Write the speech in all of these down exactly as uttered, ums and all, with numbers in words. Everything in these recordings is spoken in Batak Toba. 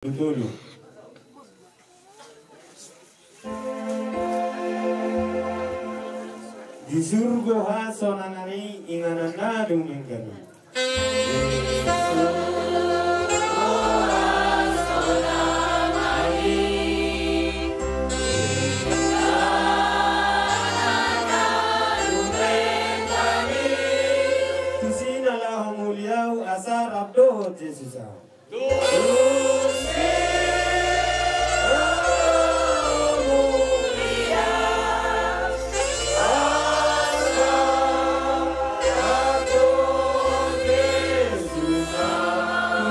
Tolu. Di surgo hasonangan i, inganan na dumenggan i. Tusi na laho muli ahu asa rap dohot Jesus ahu.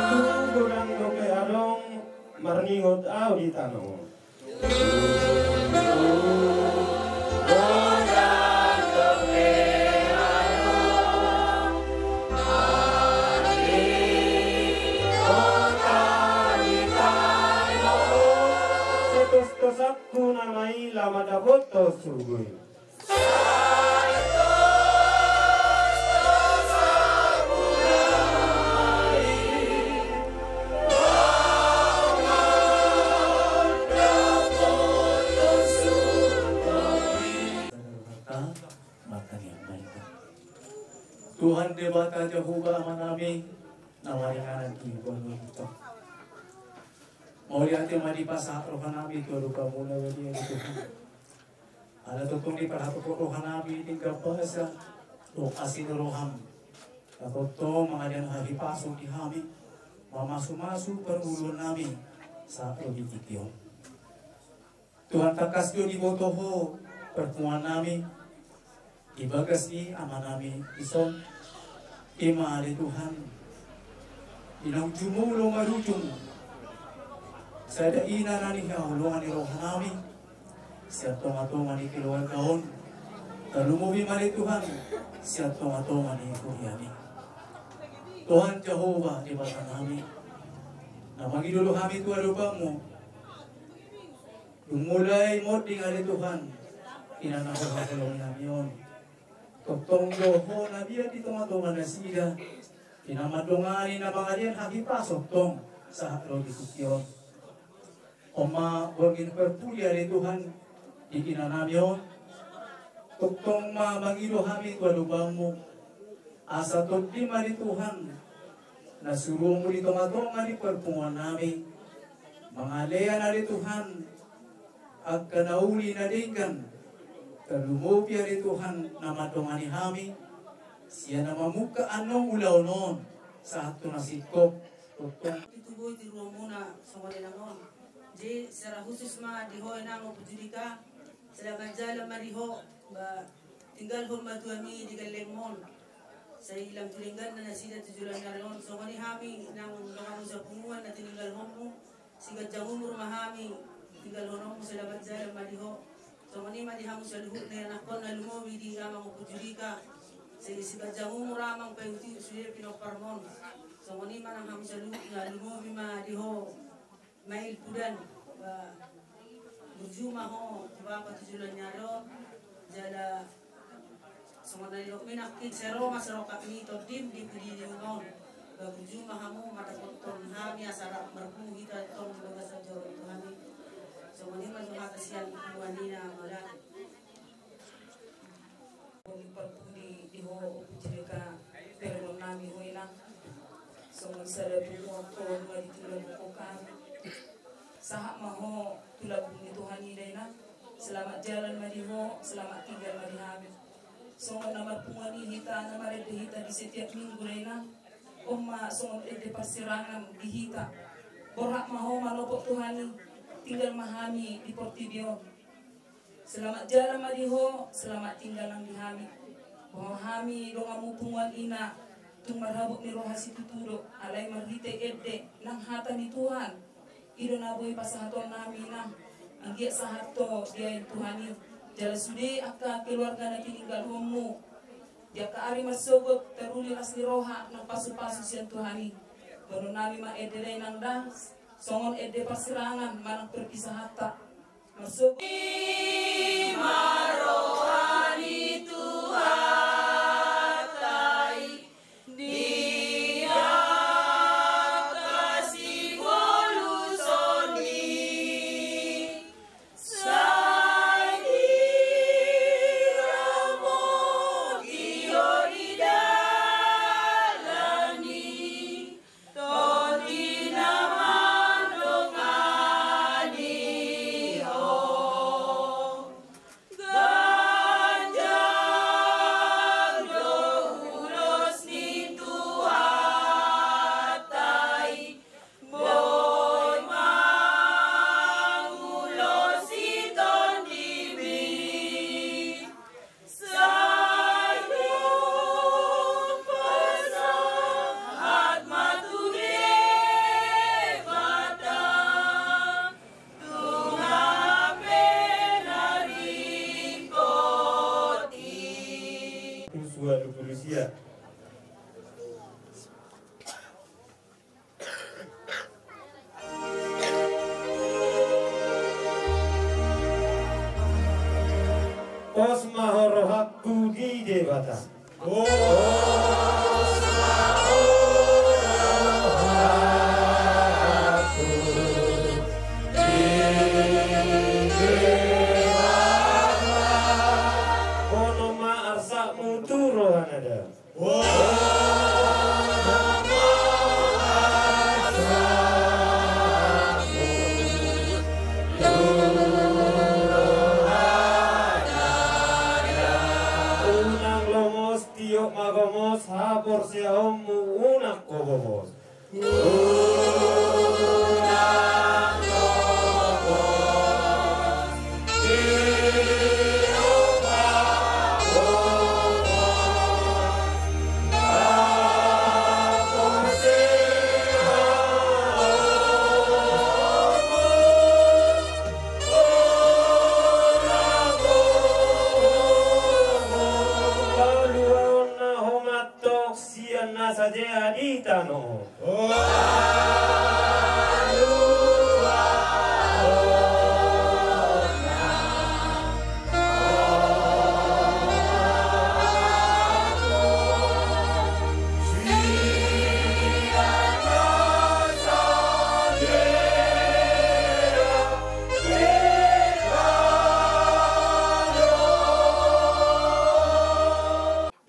Tutu godang dope adong marningot ahu di tano on. Setostosanku nama i laho mandapothon surgo i. Tuhan Debata Jahowa Amanami, na maringanan di banua i. Mauliate ma dipasahat rohanami tu adopanMu na badia i Tuhan. Ala tongtong diparhatop rohanami denggan basa dohot asi ni rohaM. Na tongtong mangalean hahipason di hami, mamasumasu parngoluonnami sahat ro di tingki on. Tuhan, tangkas do diboto Ho parpunguannami di bagas ni amanami dison. I ma ale Tuhan, i naung jumolo marujung sada ina na nihaholongan ni rohanami sian tongatonga ni keluarga on. Tarlumobi ma ale Tuhan sian tongatonga ni huriaMi. Tuhan Jahowa Debatanami, na mangido do hami tu adopanMu. Dung mulai monding ale Tuhan ina na huhaholongi hami on, tongtong do Ho na biar di tongatonga nasida, i na mandongani na mangalean hahipason tong sahat ro di tingki on. On ma borngin parpudi ale Tuhan di inanami on. Tongtong ma mangido hami tu adopanMu, asa tondi ma ale Tuhan na suruonMu di tongatonga ni parpunguannami, mangalean ale Tuhan angka na uli na denggan. Tarlumobi ale Tuhan na mandongani hami sian na mamungka annon ulaon on sahat tu na singkop. Tongtong. Tutu boi tiruonmuna songon i nang on. Jadi secara khusus ma di ho inang Ompu Judika, selamat jalan ma di ho, ba tinggalhon ma tu hami di gellengmon. Sai lam tu dengganna nasida tu joloan ni ari on. Songon i hami nang donganmu sapunguan na tininggalhonmu, siganjang umur ma hami tinggalhononmu, selamat jalan ma di ho. Songon i ma di hamu saluhutna ianakhon na lumobi di amang Ompu Judika. Sai siganjang umur amang, paihutihut sude pinomparmon. Songon i ma nang hamu saluhutna, lumobi ma di ho Mail Pudan. Ba burju ma ho tu bapa tu joloan ni ari on. Jala songon na nidokmi nangkin, sai ro ma sarokatmi tondim di pudi ni uma on. Ba burju ma hamu mandapothon hami asa rap marpungu hita tong di bagasan joro ni Tuhan i. Songon i ma jo hata sian punguan i na mauliate. Parpudi di ho Ompu Judika, permon nami ho inang. Songon sada punguan ho nunga ditinggalhon hami. Sahat ma ho tu lambung ni Tuhan i da inang. Selamat jalan ma di ho, selamat tinggal ma di hami. Songon na marpunguan i hita, na marende hita di setiap minggu da inang. On ma songon ende parsirangan di hita. Borhat ma ho manopot Tuhan i, tinggal ma hami di portibi on. Selamat jalan ma di ho, selamat tinggal nang di hami. Boha hami donganmu punguan i na tung marhabot ni roha situtu do, alai marhite ende nang hata ni Tuhan. I do na boi pasahatonnami nang anggiat sahat ho diain Tuhan i. Jala sude angka keluarga na tininggalhonmu di angka ari marsogot, taruli las ni roha nang pasupasu sian Tuhan i. Boanonnami ma ende da inang da, songon ende parsirangan manang perpisahanta. Marsogot. I ma roha ni Tuhanta i di angka singolu Pos ma ho rohangku di Debata. Boan ma arsakmu tu rohana da. Unang lomos, tiop ma gomos, haporseaonmu unang hobobos. Paluaonna ho ma antong sian na sajea di tano on.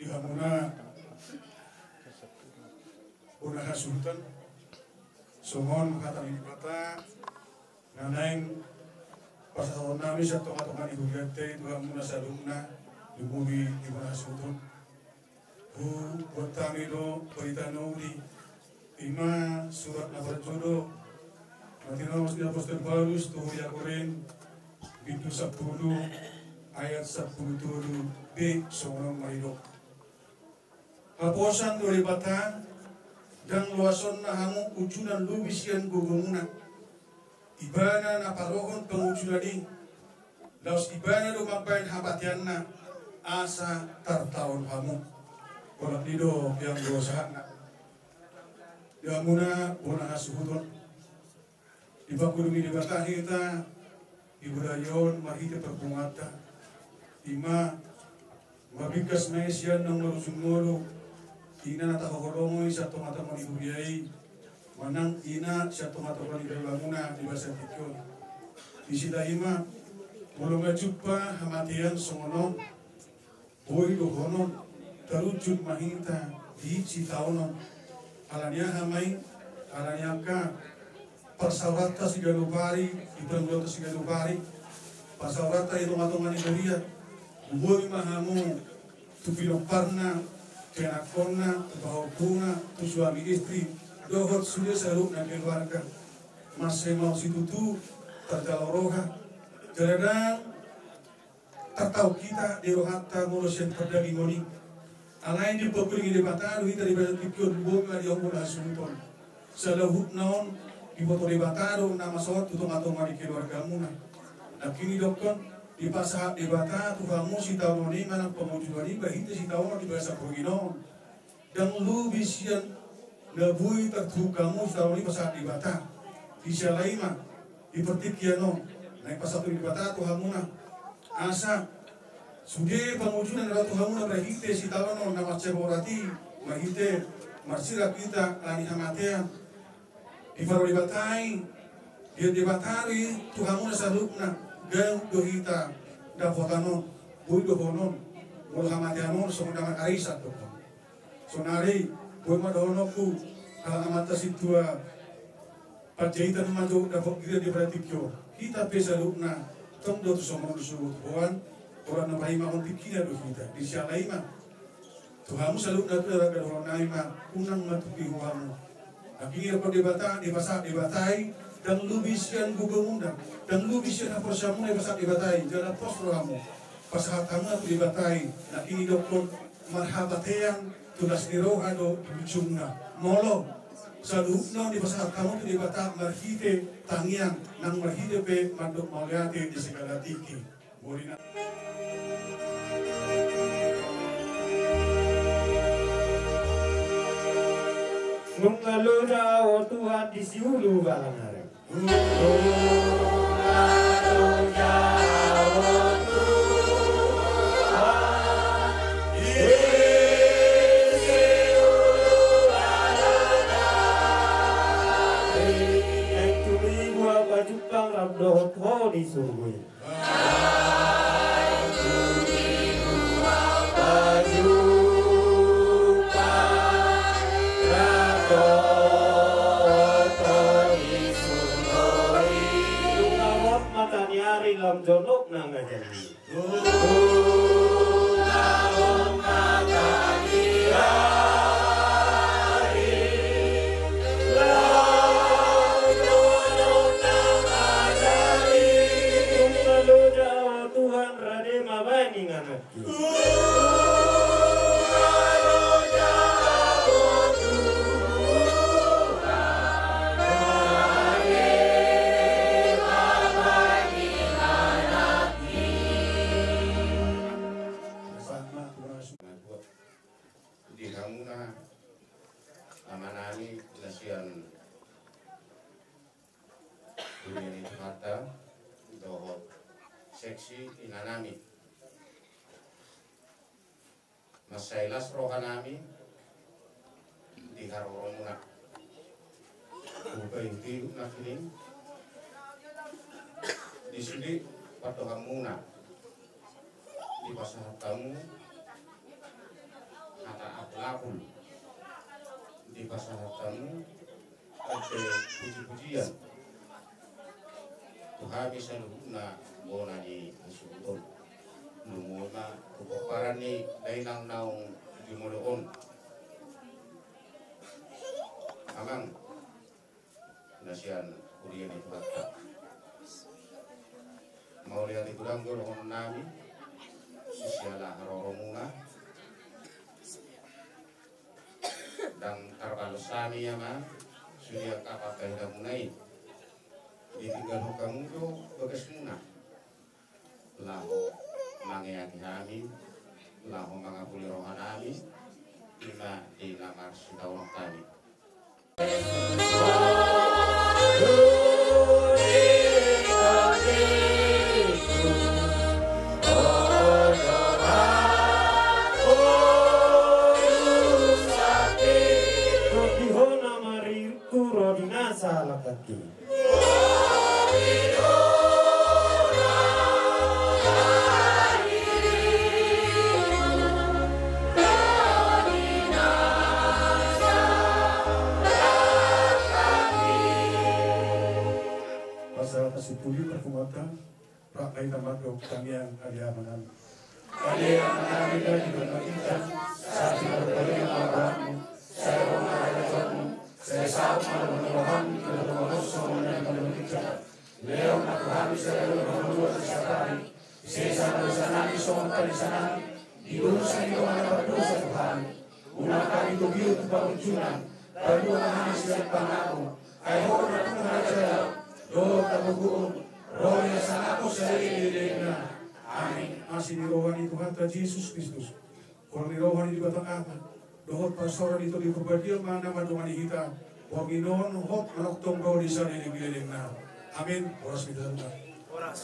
Di hamuna bona hasuhuton, songon hata ni Debata na naeng pasahatonnami sian tongatonga ni hurianta i tu hamuna saluhutna, lumobi di bona hasuhuton. Hubuat hami do barita na uli, i ma surat na parjolo na tinados ni apostel Paulus tu huria Korint, bindu sampulu, ayat sampulu tolu b, songon on ma didok. Haposan do Debata, ndang loasonna hamu ujunan lobi sian gogomuna. Ibana na parohon pangujunan i, laos Ibana do mambahen hamateanna, asa tartaon hamu. Holan i do, ianggo sahatna. Di hamuna bona hasuhuton. Dipangulumi Debata hita di bagasan on marhite parpunguanta. I ma, marbingkas ma i sian naung marujung ngolu, ina na tahaholongi sian tongatonga ni huria i, manang ina sian tongatonga ni keluargamuna di bagasan tingki on. Disi da i ma, molo nga jumpa hamatean songon on, boi dohonon, tarunjun ma hita di sitaonon. Alani aha ma i? Alani angka parsaoranta siganup ari, di parngoluonta siganup ari, parsaoranta di tongatonga ni huria, lumobi ma hamu tu pinomparna, tu ianakhonna, tu pahompuna, tu suami istri, dohot sude saluhutna keluarga. Mansai maol situtu, tarjalo roha. Jala ndang tartaon hita di rohanta molo sian pardagingon i. Alai dipangulumi Debata do hita di bagasan tingki on, lumobi ma di hamuna hasuhuton. Saluhutna on diboto Debata do na masa on tu tongatonga ni keluargamuna. Nangkin didokkon, dipasahat Debata tu hamu sitaonon i manang pangujunan i marhite sitaonon di bagasan borngin on. Ndang lobi sian na boi tartuhuk hamu sitaonon i pasahat Debata. Disi ala i ma, di partingkian on, naeng pasahathon Debata tu hamuna. Asa sude pangujunan na ro tu hamuna marhite sitaonon na mansai borat i, marhite marsirang hita alani hamatean. Diparroha Debata i, dibahen Debata do i tu hamuna saluhutna, ganup do hita dapotan on, boi dohonon, molo hamatean on songon na mangarisan do. Saonari, boi ma dohononku, halak amanta sintua Panjaitan ma jo dapot giliran di partingkian on. Hita pe saluhutna, tong do tu songon on do suhut hoan, holan na paima on tingkina do hita. Disi ala i ma. Tu hamu saluhutna tu na gabe dohononnami ma, unang ma tuki ho hamu. Nangkin didokkon Debata, dipasahat Debata i, ndang lobi sian gogomuna, ndang lobi sian haporseaonmuna dipasahat Debata i, jala pos rohamu. Pasahat hamu tu Debata i, nangkin didokkon marhamatean tu las ni roha do di ujungna. Molo saluhutna on dipasahat hamu tu Debata marhite tangiang, nang marhite pe mandok mauliate di segala tingki. Boli na. Nunga loja, o Tuhan, di siulu balang ari. Dohot ho di surgo i. Dung rap mata ni ari lam jonok na ngajari. Tuhan, rade ma baen ingananki. Di hamuna amanami na sian Huria ni Tuhanta dohot seksi inanami. Mansai las rohanami di haroromuna. Hupaihut-ihut nangkining di sude pandohanmuna, dipasahat hamu hata apul-apul, dipasahat hamu ate puji-pujian tu hami saluhutna bona ni hasuhuton. Lumobi ma tu pomparan ni dainang naung jumolo on. Amang na sian Huria ni Tuhanta, mauliate godang do dohononnami siala haroromuna. Ndang tarbalos hami, Amang, sude angka pangkahidamuna i. Ditinggalhon hamu do bagasmuna laho mangeaki hami, laho mangapuli rohanami, ima di na marsitaonon hami. Di ho na marirku ro di na sahalak hati. Pasal kasih pulih perkumatan. Rap ma hita mandok tangiang. Ale Amanami. Ale Amanami na di banua ginjang, sai pinarbadia ma goarmu, sai ro ma harajaonmu, sai saut ma lomo ni roham di banua on songon na di banua ginjang. Lehon ma tu hami sadari on hangoluan ni sadari, sesa ma dosanami songon panesanami di dosa ni dongan na mardosa tu hami. Unang hami togihon tu pangunjunan, palua ma hami sian pangago. Ai Ho do nampuna harajaon dohot hagogoon, ro di na saleleng ni lelengna. Amin. Asi ni roha ni Tuhanta Jesus Kristus, holong ni roha ni Debata Ama, dohot parsaoran ni Tondi Parbadia ma na mandongani hita borngin on hot manongtong ro di saleleng ni lelengna. Amin. Horas ma di hita. Horas.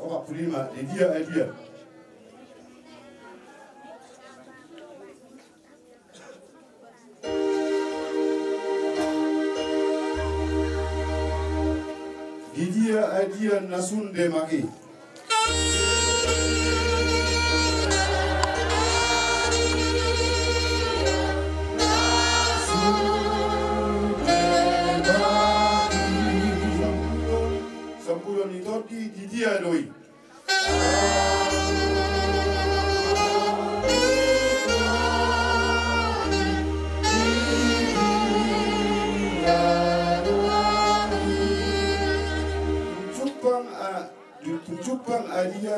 Opat puluh lima, di dia, eh, dia. Di dia adia na sunde maki.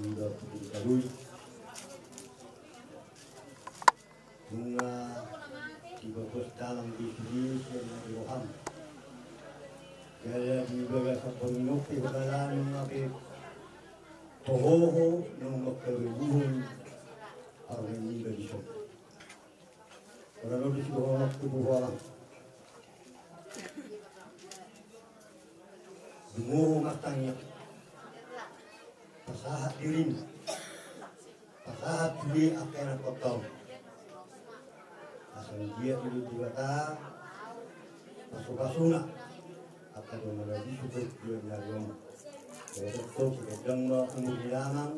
Iba putri Kalui. Nunga dibagas damang di sude sian na di roham. Jala di bagasan borngin on pe hurang nunga pe toho ho nunga mangkabubuhon parumaen niba dison. Ora lo di sidohonon tu buhu alang. Dungo ho martangiang. Pasahat dirim. Pasahat sude angka ianakhonta on. Asa anggiat dilehon Debata pasupasuna. Angka dongan na di suhut di na di on. Jala tongtong sai ganjang ma umur ni damang.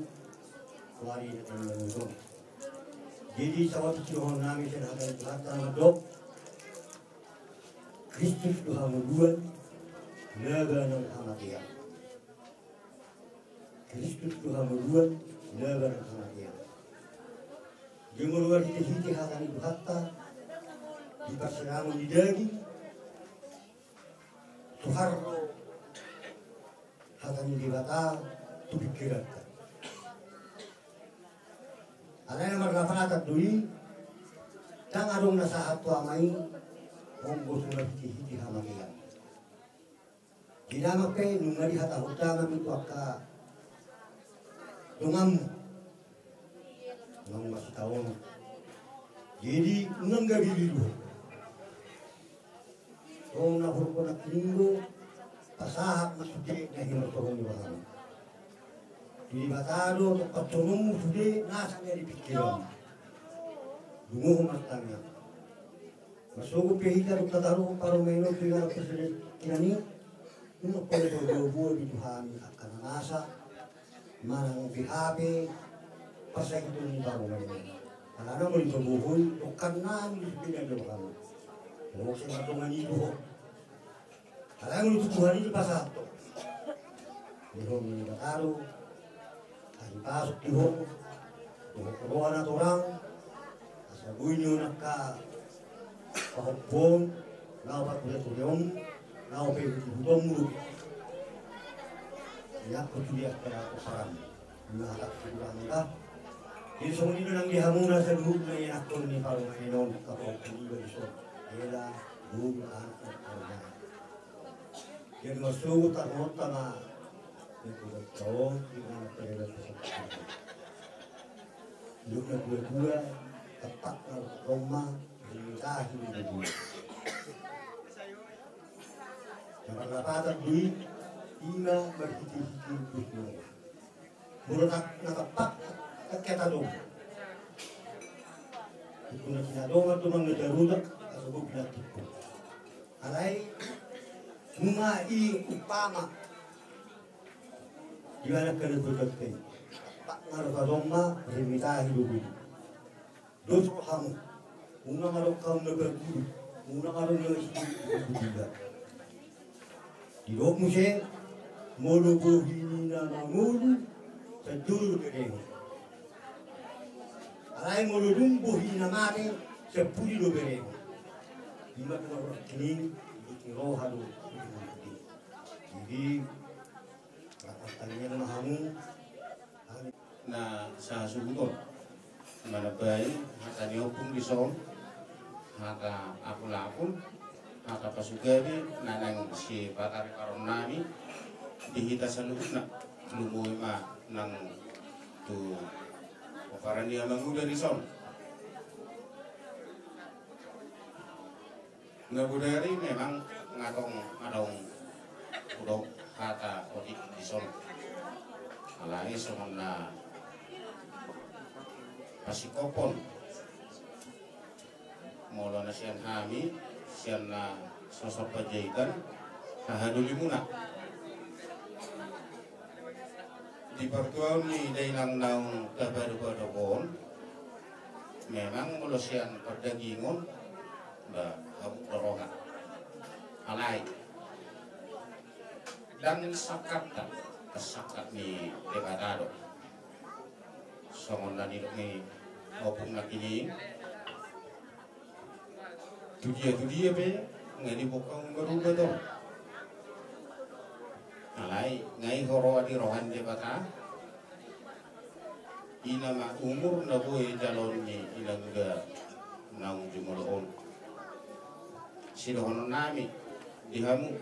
Suari na tanda nuntung. Jadi sahat sidohonon nami sian hata ni Tuhanta na mandok. Kristus do hangoluan, laba nang hamatean. Kristus do hangoluan, laba nang hamatean. Dia molo marhitehite hata ni Tuhanta, di parsirangon ni daging, sohar do hata ni Debata tu pingkiranta. Alai na marlapatan do i, ndang adong na sahat tu Ama i, anggo so marhitehite hamatean. Di damang pe nunga dihatahon damang i tu angka donganmu. Donganmu masitaonon. Jadi unang gabe biru. Tong na huruk na kinggo pasahat ma sude na hinortohon ni roham. Di Debata do tong patononmu sude na sanga di pikiran. Dungo martangiang. Marsogot pe hita dung tataru parumaen on tu inganan presiden kinani. Unang pola boa-boa di Tuhan angka na masa manang B H P pasahiton ni parumaen on. Alana molo dipabohoi dongkan nami di sepeda do hami. Molo sai mardongan i dohot alai molo tu Tuhan i dipasahat. Dihon ni Debata do. Ai pasuk di ho, dohot roha na torang, asa boi nion angka pahompu on, laho parhulahula on, laho pe hutonmu dope. Ia kutuliah pada kosaran. Ia tak kurang dah. Jadi songon i do nang di hamu na saluhutna ianakhon ni parumaen on, angka pahompu niba dison. Ela, boru, anak, na torang. Jadi marsogot tarhonta ma. Yang kuda tau di mana pada satu. Duk na dua-dua tepat na roma rintahi di dua. Yang perlapatan dui ima berhiti-hiti dua. Molo na tepat, tak kita dong. Itu na kita dong atau nang kita rudak atau bukan kita. Alai nunga i umpama di mana kena berkati. Tak ngarasa domba rimitahi dulu. Dos rohamu. Nunga ngarok kaum na berguru. Nunga ngarok na isi guru. Didok muse molo bohi ni na mangolu sadulu do bereng. Alai molo dung bohi na mate, sampulu do bereng. Ima tong na hurang kining, ibut ni roha do. Jadi, rapat talian ma hamu. Na sahasubuton. Manambai hata ni ompung dison, hata apul-apul, hata pasugabi na naeng sipatariparon nami di hita saluhutna. Lumobi ma nang tu pomparan ni amang uda dison. Na bodari memang nga tong adong hudok hata otik dison. Alai songon na pasikophon. Molo na sian hami, sian na sosor Panjaitan, hahadolimuna. Di partuaon ni dainang naung tapadopadophon, memang molo sian pardagingon, ba, habuk do roha. Alai. Ndang sangkapta, sangkap ni Debata do. Songon na nidok ni ompung na kining. Tudia-tudia pe, nga diboan hamu marubah tong. Alai, nga i huroha di roha ni Debata. Ina ma umur na boi jaloon ni inang uda naung jumolo on. Sidohonon nami di hamu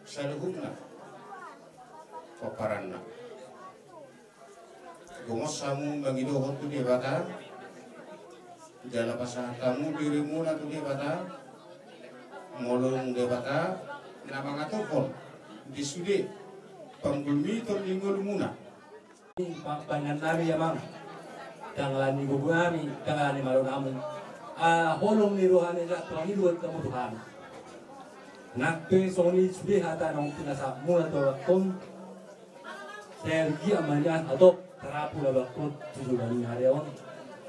saluhutna pomparanna. Gomos hamu mangidohon tu Debata, jala pasahat hamu dirimuna tu Debata, molo dung Debata na mangaturhon di sude panggulmiton ni ngolumuna. Pangkinan nami amang, dangkalan ni gogo nami, dangkalan ni malo nami. Ala holong ni roha ni Debata pangidoan hamu tu hami. Nang pe songon i sude hata naung pinasahatmuna tu abangkon. Sai giat ma nian hatop tarapul abangkon tu joloan ni ari on.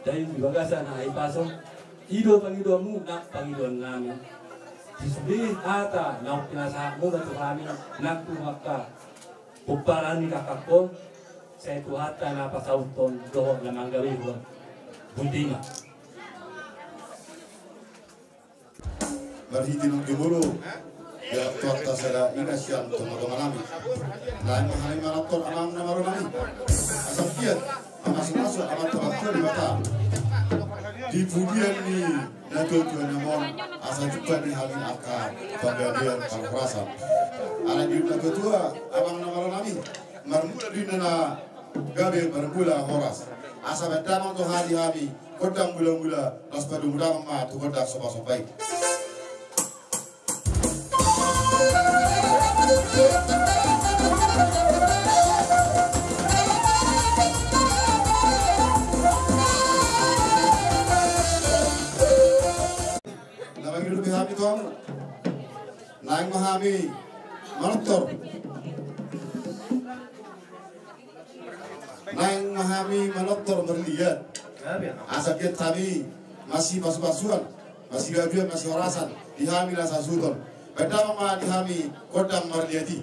Jadi di bagasan hahipason i do pangidoanmu nang pangidoan nami. Di sude hata naung pinasahatmuna tu hami nang tu angka pomparan ni kakangkon. Sai Tuhanta na pasauthon dohot na manggabehon. Boti ma. Marhite naung jumolo, ya, Tuhanta sada ina sian tongatonga nami. Lain ma hami manganhon amang na malo nami. Asa piat mamasu-masu amanta Debata di pudian ni natuatua na on, asa jumpang ni hami angka panggabean parhorasan. Alai di natuatua amang na malo nami, marmula di na Gabe marmula horas. Asa baen damang tu hami, gondang mula-mula, laos padomu damang ma tu gondang somba-somba i. Na mangido dope hami tu hamu, naeng ma hami manortor. Naeng ma hami manortor marliat. Asa anggiat hami masipasu-pasuan, masigabean, masihorasan di hami na sasuhuton. Baen damang ma di hami gondang marliat i.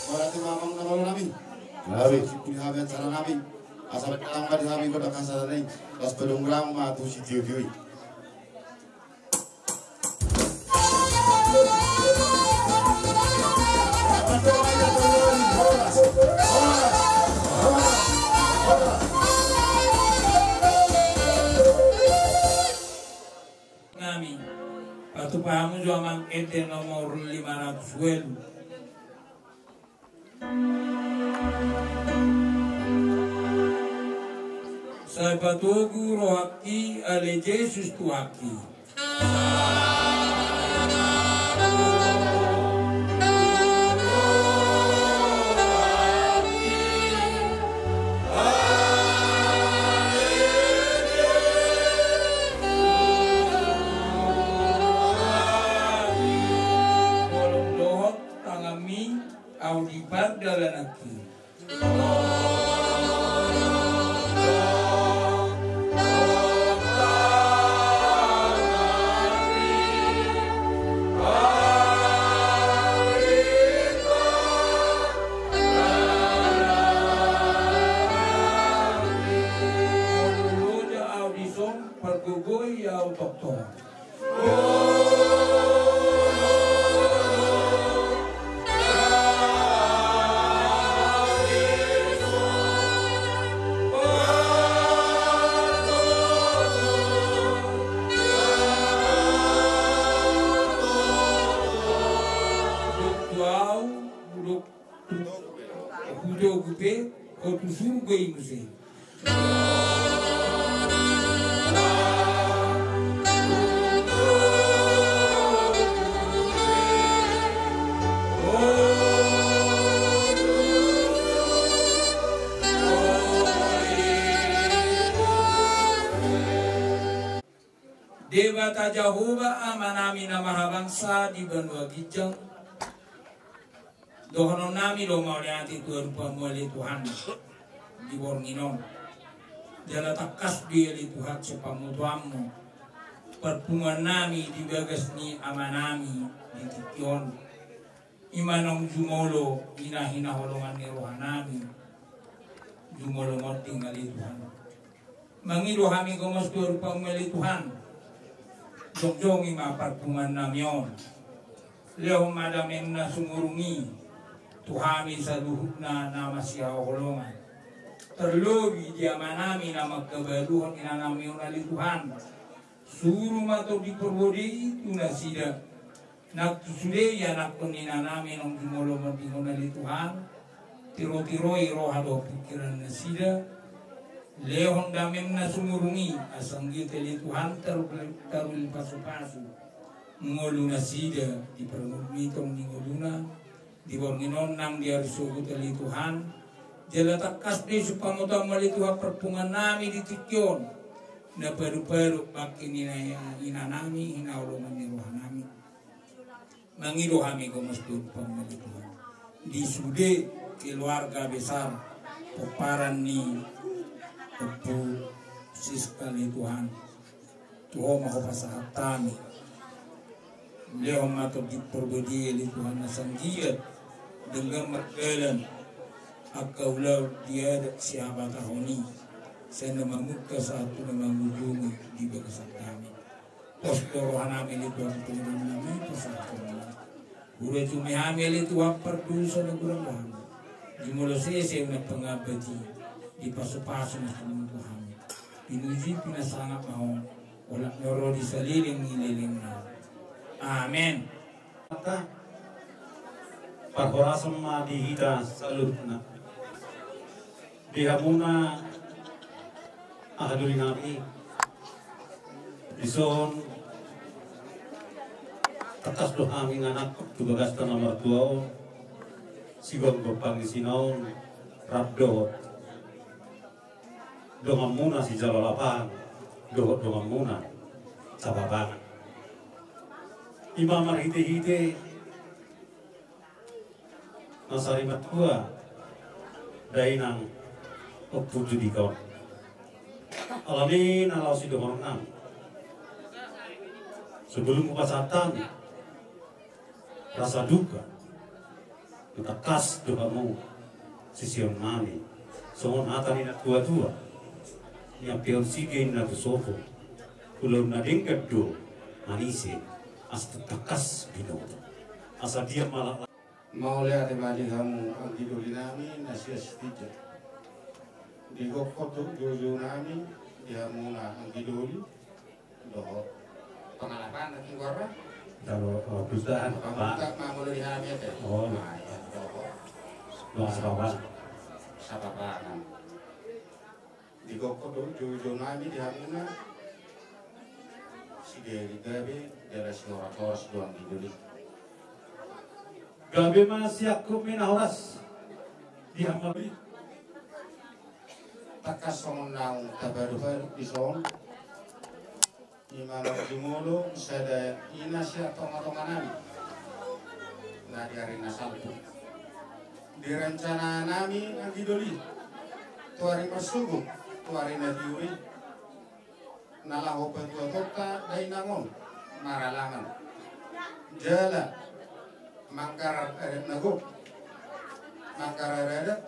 Berarti mamang na malo nami. Nami. Sipuli hami acara nami. Asa baen damang ma di hami gondang hasahatan i. Laos padomu damang ma tu sitio-tio i. Nami, patupa hamu jo amang ende nomor lima ratus walu. Sai patogu rohangki ale Jesus Tuhanki. Holong dohot tanganmi, ahu di pardalananki. Molo loja ahu dison, pargogoi ahu tongtong. Dok tu ahu, dok tu, hutogu pe, ho tu surgo i muse. Debata Jahowa Amanami na marhabangsa di banua ginjang, dohononnami do mauliate tu adopanmu ale Tuhan di borngin on. Jala tangkas do i ale Tuhan sian pamotoanmu parpunguannami di bagas ni amanami di tingki on. I ma naung jumolo hinaholongan ni rohanami. Jumolo monding ale Tuhan. Mangido hami gomos tu adopanmu ale Tuhan. Jongjongi ma parpunguannami on. Lehon ma damem na sumurung i tu hami saluhutna na masihaholongan. Terlobi di amanami na mangkabaluhon inanami on ale Tuhan. Suru ma Tondi Porbadia i tu nasida. Nang tu sude ianakhon ni inanami naung jumolo mandingkon ale Tuhan. Tirotiroi roha dohot pingkiran nasida. Lehon damem na sumurung i, asa anggiat ale Tuhan taru-, taruli pasupasu. Ngolu nasida di parngoluon ni ngoluna. Di borngin on nang di ari sogot ale Tuhan. Jala tangkas do i supamotoanmu ale Tuhan parpunguannami di tingki on. Na paru-paru bangke ni inanami, hinaholongan ni rohanami. Mangido hami gomos do tu Ho ale Tuhan. Di sude keluarga besar pomparan ni Ompu Siska ale Tuhan. Tu Ho ma hupasahat hami. Lehon ma Tondi Porbadia ale Tuhan asa anggiat denggan mardalan angka ulaon di adat sihabatahon i. Sian na mamungka sahat tu na mangujungi di bagasan hami. Pos do rohanami ale Tuhan tu inanami pasahat hami. Huria tu hami ale Tuhan pardosa na godang do hami. Jumolo sese unang pangambat i. Dipasupasu ma Ho tu hami. Pinuji pinasangap ma Ho. Olat ni ro di saleleng ni lelengna. Amen. Parhorasan ma di hita saluhutna. Di hamuna haha doli nami. Dison tangkas do hami manangkok tu bagasta na martua on. Sigomgom pangisina on rap dohot donganmuna sijalo lapang dohot donganmuna sapapanan. Ima marhitehite na sarimatua dainang Ompu Judika on. Alani na laho sidohononnami. Sebelum hupasahat hami rasa duka na tangkas do hamu siseonnami. Songon hata ni natuatua: Niampeon sige inna tu sopo, ulaon na denggan do manise, asa tangkas binoto. Asa dia malak. Mauliate ma di hamu anggi doli nami na sian Sitinjak. Di gokhon dohot joujou nami di hamuna anggi doli. Dohot pangalapan na tinggal ra. Kalau, eh, perusahaan, Pak. Pamungka ma molo di hami ate. Oh. Nah, iya, dohot. Dohot sapapanan. Sapapanan. Di gokhon dohot joujou nami di hamuna. Sige di gabe, jala sihoras-horas do anggi doli. Gabe ma siangkup ni na horas. Di hamuna. Tangkas songon naung tapaduhaduk dison. Ima naung jumolo sada ina sian tongatonganami. Na di ari na salpu. Di rencananami anggi doli. Tu ari marsogot, tu ari na tio i. Na laho patuatonta dainang on maralangan. Jala manggarar adat na gok. Manggarar adat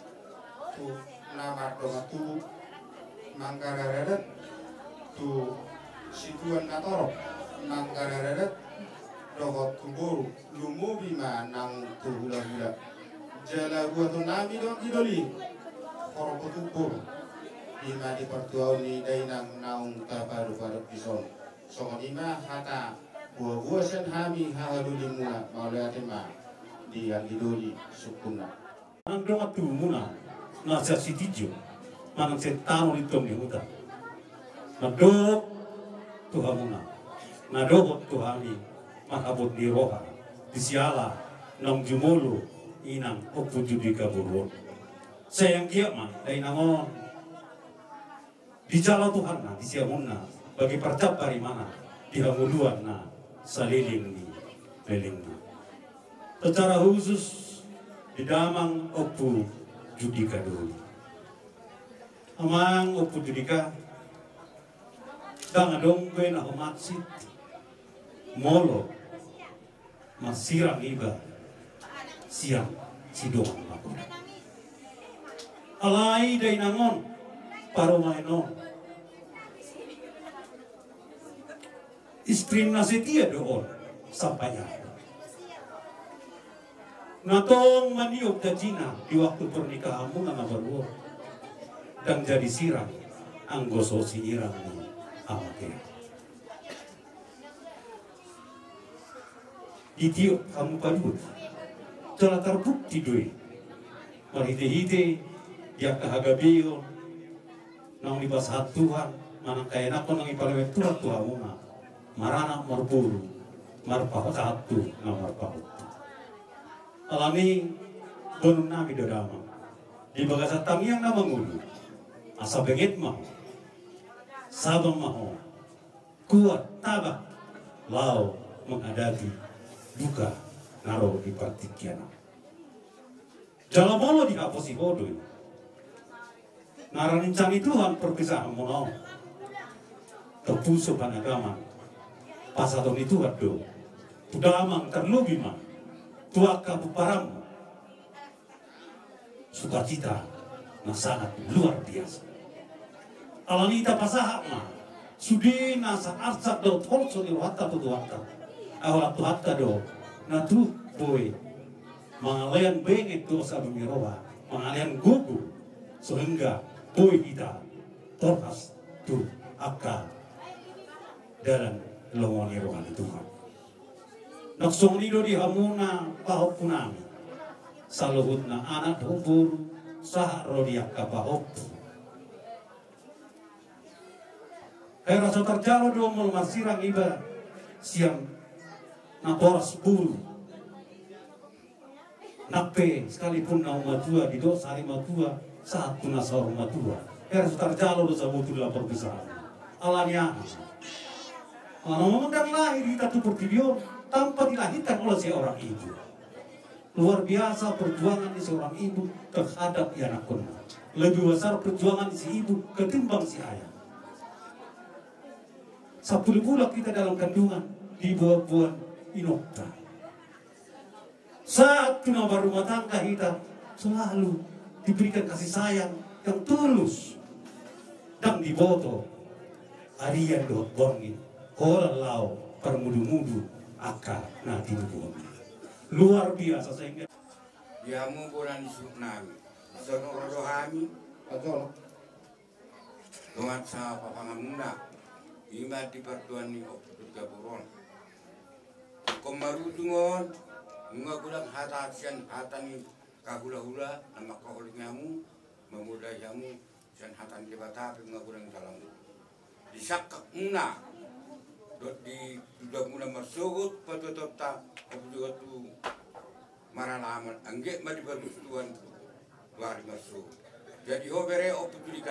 tu na mardongan tubu. Manggarar adat tu situan na torop. Manggarar adat dohot tu boru. Lumobi ma naung tu hulahula. Jala buatonnami do anggi doli. Horbo tumbur. Ima di partuaon ni dainang naung tapaduhaduk dison. Songon i ma hata boaboa sian hami haha dolimuna, mauliate ma di anggi doli sungkunna. Manang dongan tubumuna na sian Sitinjak, manang sian tano ni tong ni huta. Mandok tu hamuna, na dohot tu hami marhabot ni roha, di siala naung jumolo inang Ompu Judika boru on. Sai anggiat ma dainang on dijalo Tuhanna, disiahonna, bagi parjambar imana, di hangoluan na saleleng ni lelengna. Secara khusus, di damang Ompu Judika doli. Amang Ompu Judika, ndang adong be na humansit, molo marsirang iba sian sidongan mangula. Alai dainang on, parumaen on, istri na setia do on sampai akhir. Na tong maniop janjina di waktu pernikahanmuna na baru on. Ndang jadi sirang anggo so sinirang ni hamatean. Ditiop hamu paduahon, jala tarbukti do i marhitehite di angka hagabeon naung dipasahat Tuhan manang kaenakhon naung dipalehon Tuhan tu hamuna, maranak marboru, marpasahat tu na marpahompu. Alani i, boanonnami do damang di bagasan tangiang na mangolu, asa benget ma ho, sabang ma ho, kuat, tabang laho menghadapi duka na ro di partingkian on. Jala molo dihaposi ho do i, na ra ninsani Tuhan perpisahanmuna on, tompu so panagaman, pasahaton ni Tuhan do tu damang, tarlobi ma tu angka pomparanmu sukacita na sangat luar biasa. Alani i, tapasahat ma sude nasa arsak dohot holso ni rohanta tu Tuhanta. Ai holan Tuhanta do na tuk boi mangalean benget dohot sabam ni roha, mangalean gogo, sehingga boi hita tolhas tu angka dalan lomo ni roha ni Tuhan. Nang songon i do di hamuna pahompunami, saluhutna anak dohot boru, sahat ro di angka pahompu. Hera so tarjalo do molo marsirang iba sian na boras boru. Nang pe sekalipun naung matua, didok sari matua, sahat tu na saur matua, hera so tarjalo do sabotulna perpisahan. Alani aha? Alana memang ndang lahir hita tu portibi on tanpa dilahirkan oleh seorang ibu. Luar biasa perjuangan ni seorang ibu terhadap ianakhonna. Lebih besar perjuangan si ibu ketimbang si ayah. Sampulu bulan kita dalam kandungan, diboan-boan inongta. Saat tu na marrumah tangga hita, selalu diberikan kasih sayang yang tulus. Ndang diboto arian dohot borngin, holan laho parmudu-mudu angka na tinubuhon. Luar biasa, sehingga di hamu bona ni suhutnami, songon ro do hami. Dongan sapapanganmuna, i ma di partuan ni Ompu Tuli Gaburon. Ingkon marujung on, nunga godang hata sian hata ni angka hula-hula na mangkaholongi hamu, mamodai hamu, sian hata ni Debata pe nunga godang dalanmu. Di sangkapmuna dohot di tudamuna marsogot patupaonta, Ompu Tuli, tu maralaman, anggiat ma dipajumpang Tuhan tu ari marsogot. Jadi ho bere, Ompu Tuli,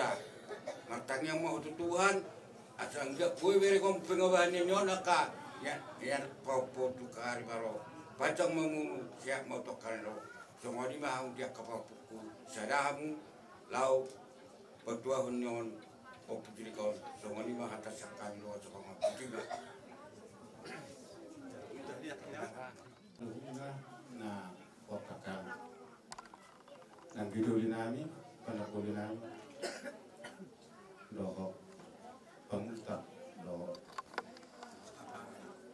martangiang ma ho tu Tuhan asa anggiat boi berengon pengobahan ni on angka, ia, ia pahompu tu ari marsogot. Panjang ma umurmu, sehat ma tu angka na ro. Songon i ma hamu di angka pahompuku, sada hamu laho patuahon ni on, Ompu Tuli, songon i ma hata sian hami, songon i ma. Saluhutna na, na, nang di doli nami, panagoli nami dohot pangulta dohot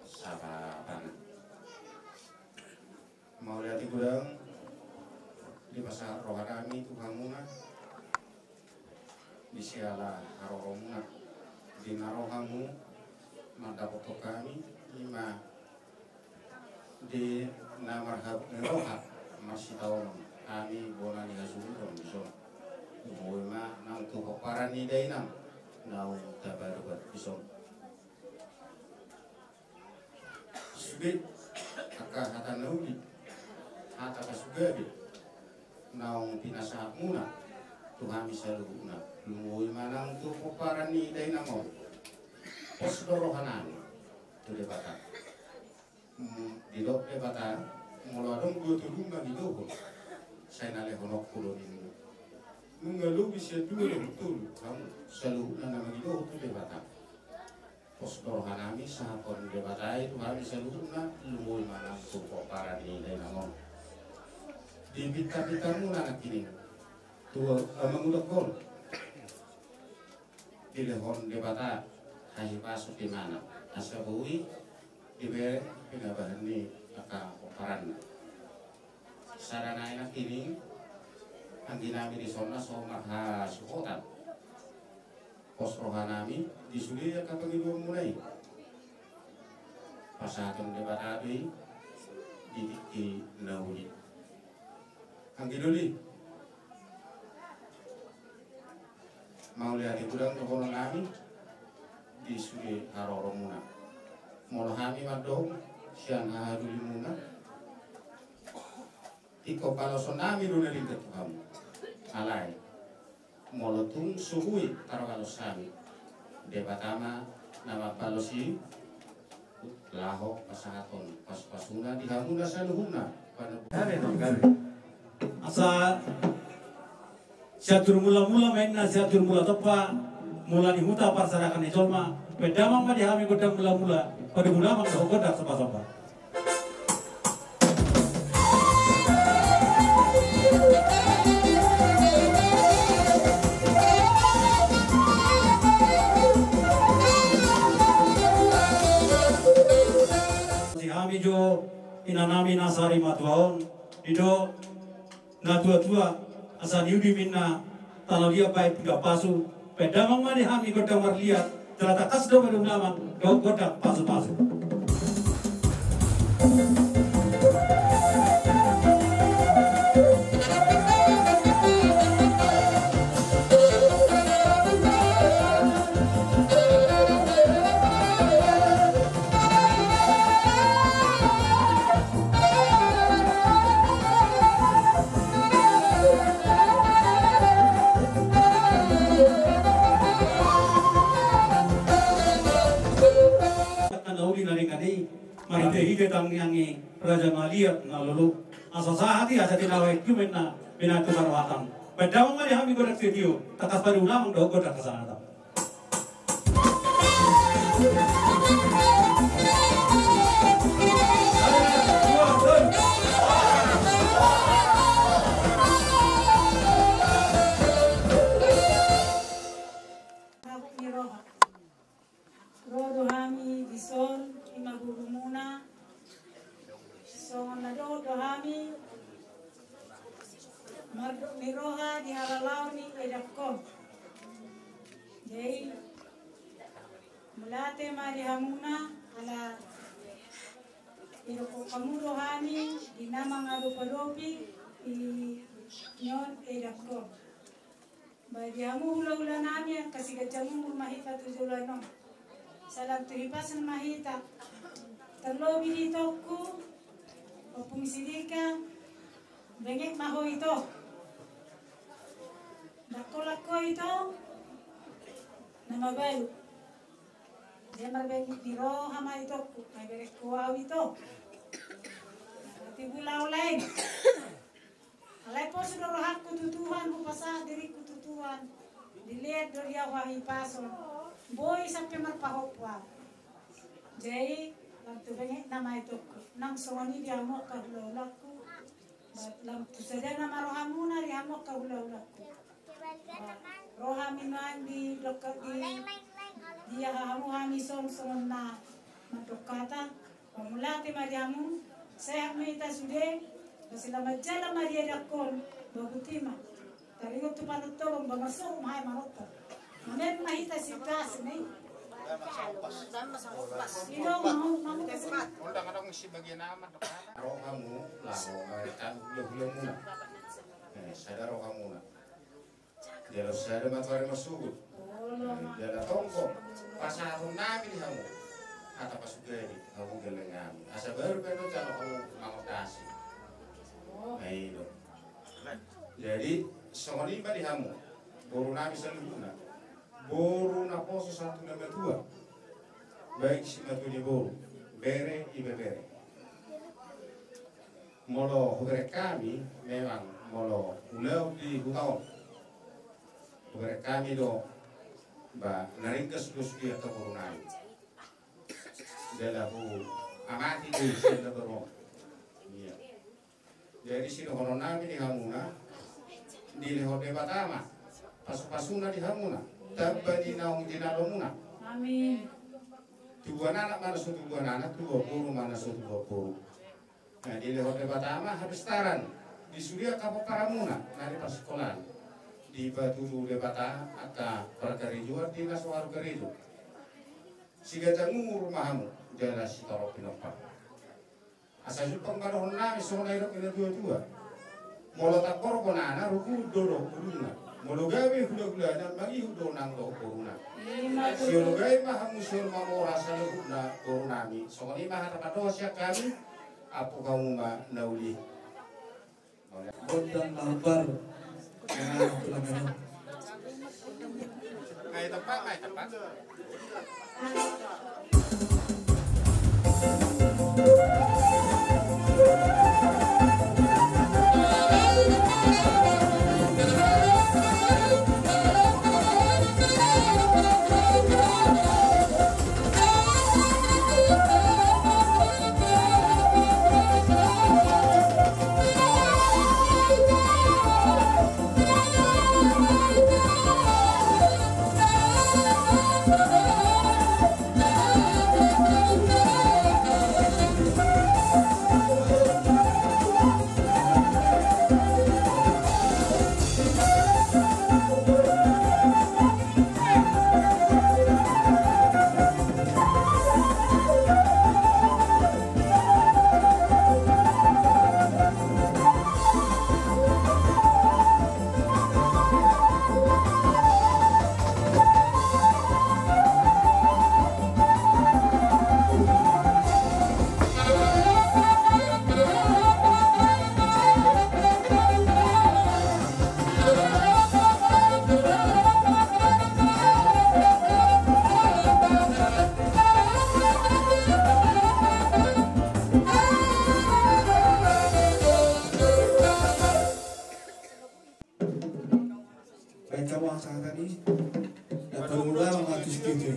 sapapangan. Mauliate godang dipasahat roha nami tu hamuna di siala haroromuna, di na ro hamu mandapothon hami, i ma di na marhabot ni roha marsitaonon hami bona ni hasuhuton dison. Boi ma nang tu pomparan ni dainang naung tapadobat dison. Sude angka hata na uli, hata na sugale naung pinasahatmuna tu hami saluhutna, lumobi ma nang tu pomparan ni dainang on. Pos do roha nami tu Debata. Hmm, didok Debata, molo adong dua tolu mangidohon, sai na lehononku do ninna. Nunga lobi sian dua dohot tolu hamu saluhutna na mangidohon tu Debata. Pos do roha nami, sahaphon Debata i tu hami saluhutna, lumobi ma nang tu pomparan ni dainang on. Di pinta-pintamuna nangkining tu amang uda on, dilehon Debata hahipason, imana, asa boi dibereng pinabahen ni angka pomparanna. Sada nai nangkining, anggi nami dison na so marhasuhotan, Pos rohanami di sude angka pangidoanmuna i. Pasahaton Debata do i di tingki na uli. Anggi doli. Mauliate godang dohononnami di sude haroromuna. Molo hami mandok sian hahadolimuna, ingkon balosonnami do na denggan tu hamu. Alai molo tung so boi tarbalos hami, Debata ma na mambalos i, laho pasahathon pasupasuna di hamu na saluhutna. Asa siatur mulamula ma inna, siatur mula tompa, mula ni huta parserahan ni jolma, pardamang ma di hami gondang mulamula, pardamang dohot gondang sombasomba. Si hami jo inanami na sari matua on, didok na tuatua, asa niudi minna tano dia baik piga pasu, pardamang ma di hami gondang marliat, jala tangkas do ma di hami gondang pasupasu. Angka na uli na denggan i, marhitehite tangiang ni raja na liat na lolo. Asa sahat i, asa tinawa i, tu menna, menna tu marwatan. Pardamang ma di hami gondang sitio, tangkas pardamang dohot gondang hasahatan. Ro do hami dison, ima gurumuna, songon na dohot do hami, mardok ni roha di halalaon ni edangkon. Jadi, mauliate ma di hamuna, ala didok hamu do hami, di na mangadopadopi, di nion edangkon. Ba di hamu hulahula nami, angka siganjang umur ma hita tu joloan on. Salam tu hipas ma hita. Tarlobi di itongku, Ompung Sidika, benget ma ho ito. Ndang holan ho ito na mabalu. Dia marbenget ni roha ma itongku, ai bereng ho au ito. Tibu laulai. Alai pos do rohangku tu Tuhan, hupasahat diringku tu Tuhan. Dilehon do di au hahipason. Boi sampe marpahompu au. Jadi, lam tu bengetna ma itongku. Nang songon i di hamu angka hulahulangku. Lam tu sadana ma rohamuna di hamu angka hulahulangku. Roha mi nuaeng di dokter di, di aha hamu hami songon na mandok hata. Mauliate ma di hamu, sehat ma hita sude, ba selamat jalan ma di edangkon, ba buti ma. Taringot tu panontoron, ba marsogot ma hae manonton. Mamen ma hita sitas ni. Ido, mau, mau, mau. Ol dang adong si bagian aman. Rohamu, laho, eh, kan, hulahula muna. Eh, sada rohamuna. Jala sada ma tu ari marsogot. Jala tongko pasahatonnami di hamu hata pasugadi, hamu gelleng nami. Asa baru pe do jala hamu mangondasi. Na i do. Jadi songon i ma di hamu borunami saluhutna. Boru naposo sahat tu na matua. Baik simatua ni boru, bere, ibebere. Molo hubereng hami, memang molo ulaon di huta on, hubereng hami do, ba na ringgas do sude angka borunami. Jala huamati do sian na baru on. Ia. Jadi sidohononnami di hamuna, dilehon Debata ma pasupasuna di hamuna, tamba di naung jinalomuna. Amin. Tubuan anak ma na so tubuan anak, tubuan boru ma na so tubuan boru. Nah, dilehon Debata ma hapistaran di sude angka pomparanmuna na di parsikolaan. Dipatudu Debata angka parkarejoan di na so haru karejo. Siganjang umur ma hamu jala sitorop pinompar. Asa jumpang ma dohonon nami songon na nidok ni na tuatua. Molo tambor bonana, rungkut do dohot bulungna. Molo gabe hulahulana, mangihut do nang dohot boruna. Siologai ma hamu sian mamora saluhutna boru nami. Songon i ma hata pandohan sian hami. Ampuk hamu ma na uli. Gondang na hombar. Ngai tepak, ngai tepak. Baik, kamu angkat tadi. Dapat mula mengatus gitu.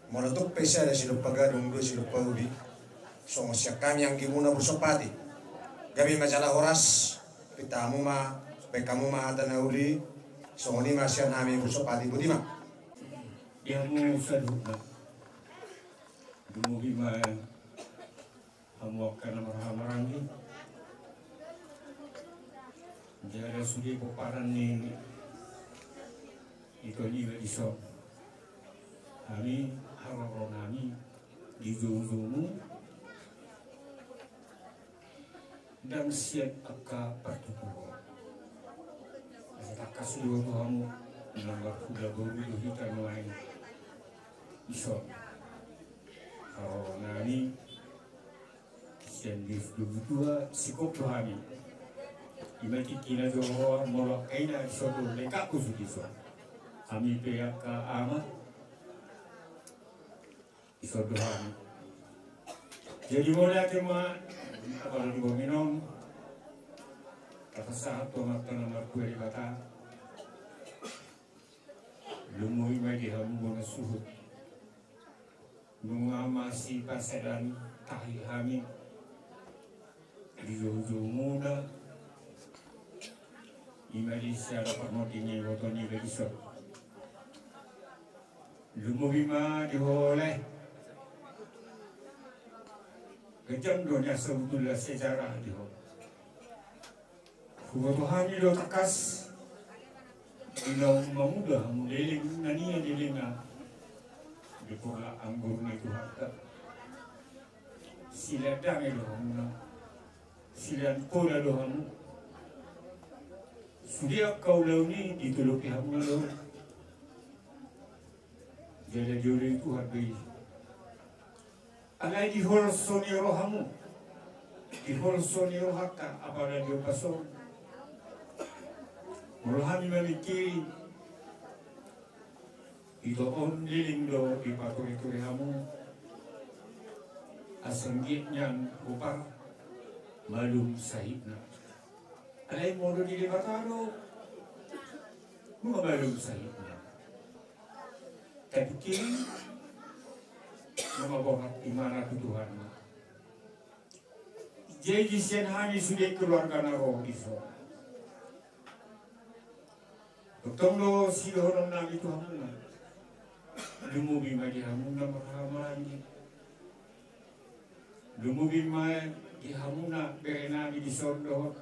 Molo tung pe sada silompa gadong, dua silompa ubi, songon sian hami anggimuna Bursu Pati. Gabe ma jala horas, pinta hamu ma, baen hamu ma hata na uli, songon i ma sian hami Bursu Pati, boti ma. Di hamu saluhutna. Lumobi ma hamu angka na marhahamaranggi. Jala sude pomparan ni ito niba dison. Hami haroro nami di joujoumu. Ndang sian angka partuturon. Asa tangkas do tu hamu na marhula boru do hita nuaeng. Dison. Haroro nami. Sian di dobu tua singkop do hami. Ima tingki na jolo roha molo angka ina dison do lengkap do sude dison. Hami pe angka ama dison do hami. Jadi mauliate ma apala di bominong. Tapasahat tu Amanta na martua Debata. Lumobi ma di hamu bona suhut. Nunga masipasada tahi hami di joujoumuna. Ima di sada parmoti ni boto niba dison. Lumobi ma di ho lae. Ganjang do nian sabutulna sejarah di ho. Huboto hami do tangkas. Di naung mangula hamu leleng na nian lelengna di pola anggur ni Tuhanta. Silean dame do hamuna. Silean pola do hamu. Sude angka ulaon i ditolopi hamuna do. Jala dioloi Tuhan do i. Alai di holso ni rohamu, di holso ni rohanta apala di ombas on. Molo hami mamingkiri, ito on leleng do dipaturituri hamu. Asa anggiat nian hupar malum sahitna. Alai molo di Debata do, nunga malum sahitna. Tapi kiri, nunga borhat imana tu Tuhan. Jadi sian hami sude keluarga na ro dison. Tong do sidohonon nami tu hamuna. Lumobi ma di hamuna marhahamaranggi. Lumobi ma di hamuna bere nami di son dohot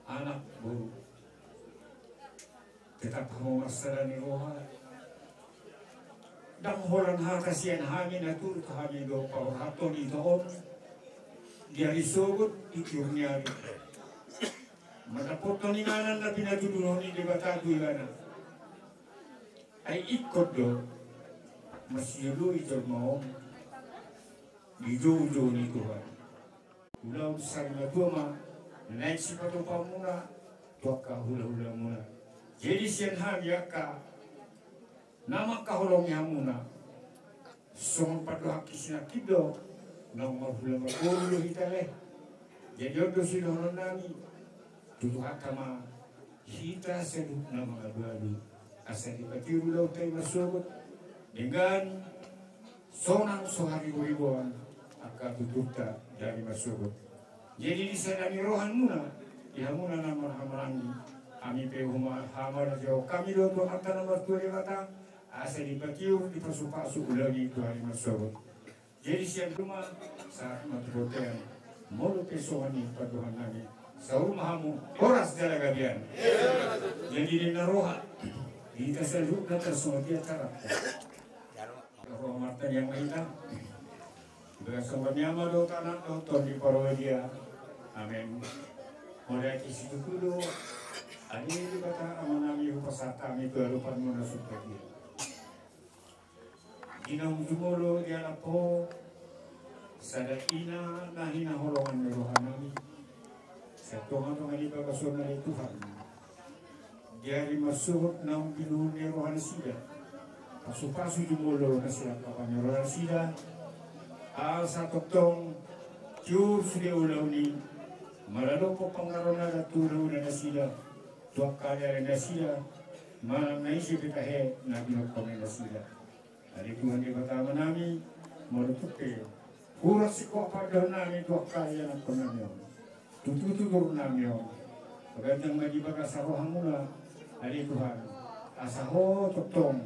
anak boru. Tetap hamu marsada ni roha. Ndang holan hata sian hami na turut hami do paborhathon ito on di ari sogot di tiur ni ari. Mandapothon inganan na pinatuduhon ni Debata tu ibana. Ai ingkon do masijoloi jolma on di joujou ni Tuhan. Ulaon sari matua ma naeng sipatupaonmuna tu angka hulahulamuna. Jadi sian hami angka na mangkaholongi hamuna songon pandohan ni sinangkin do, naung marhula marboru do hita leh. Jadi on do sidohonon nami tu Tuhanta ma, hita saluhutna mangalualu asa dipatiru ulaonta i marsogot denggan sonang so hariboriboan angka tuturta di ari marsogot. Jadi di sada ni rohamuna, di hamuna na marhahamaranggi, hami pe homa hamarajaon hami do tu Amanta na martua Debata asa dipatiur dipasupasu ulaon i tu ari marsogot. Jadi sian hami sahat ma tu bontean, molo pe songon i pandohan nami, saur ma hamu horas jala gabe an. Jadi di na roha di hita saluhutna tarsongon dia tarap. Roha martangiang ma hita. Di bagasan roha ni Ama dohot Anak dohot Tondi Porbadia. Amen. Mauliate situtu do. Ale Debata Ama nami, hupasahat hami tu adopanmu na sumpadia. Di naung jumolo dialap Ho sada ina na hinaholongan ni roha nami. Sian tongatonga ni bagasonna ale Tuhan, di ari marsogot naung binuhon ni roha nasida, pasupasu jumolo nasida angka pangarona nasida, asa tongtong tiur sude ulaon i, mandapothon pangarona dohot ulaon nasida tu angka aleale nasida manang na ise pe tahe na binokkon nasida. Ale Tuhan Debata Ama nami, molo tung pe hurang singkop pandohan nami tu angka ianakkon nami on, tu tutur nami on, paganjang ma di bagasan rohamuna, ale Tuhan, asa Ho tongtong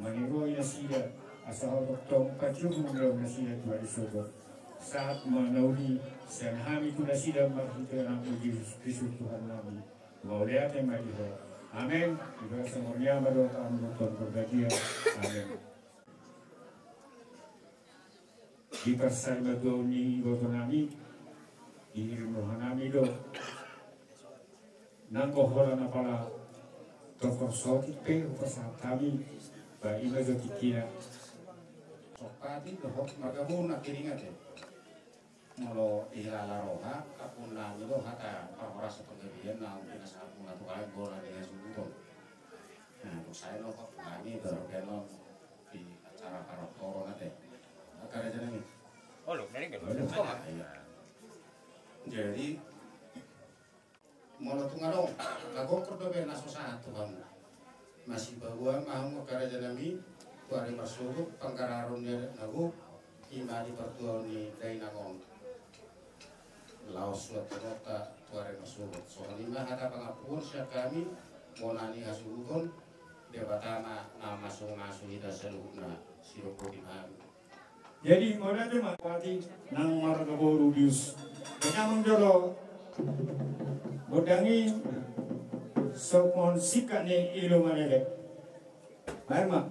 maniroi nasida, asa Ho tongtong pajuhul ulaon nasida tu ari sogot. Sahat ma na uli sian hami tu nasida marhite Anakmu Jesus Kristus Tuhan nami. Mauliate ma di Ho. Amen. Di bagasan roha ni Ama dohot Anak dohot Tondi Porbadia. Amen. Di parsarimatua ni iboto nami, dihirim roha nami do. Nanggo holan apala tokor sotik pe hupasahat hami, ba i ma jo tingkina. Sopatin dohot marga boru na kiringan te. Molo dihilala roha, ampunan do hata parhorasan panggabean naung pinasahatmuna tu hami, bola ni hasuhuton. Nah, tung sai dohot hami baru benon di acara parhorasan ate. Angka raja nami. Olo, nari kan? Olo. Iya. Jadi, molo tung adong, na gokor dope na so sahat tu hamu. Masipaboa ma hamu angka raja nami, tu ari marsogot, panggararon ni adat na gok, i ma di partuaon ni dainang on. Laos suan tu amanta tu ari marsogot. Songon i ma hata pangampuon sian hami, bona ni hasuhuton, Debata ma na mamasu-masu hita saluhutna, sidok boti ma hami. Jadi, mauliate ma. Bupati nang marga boru Bius. Jadi amang jolo. Gondang i songon singkat ni ilu malele. Baen ma.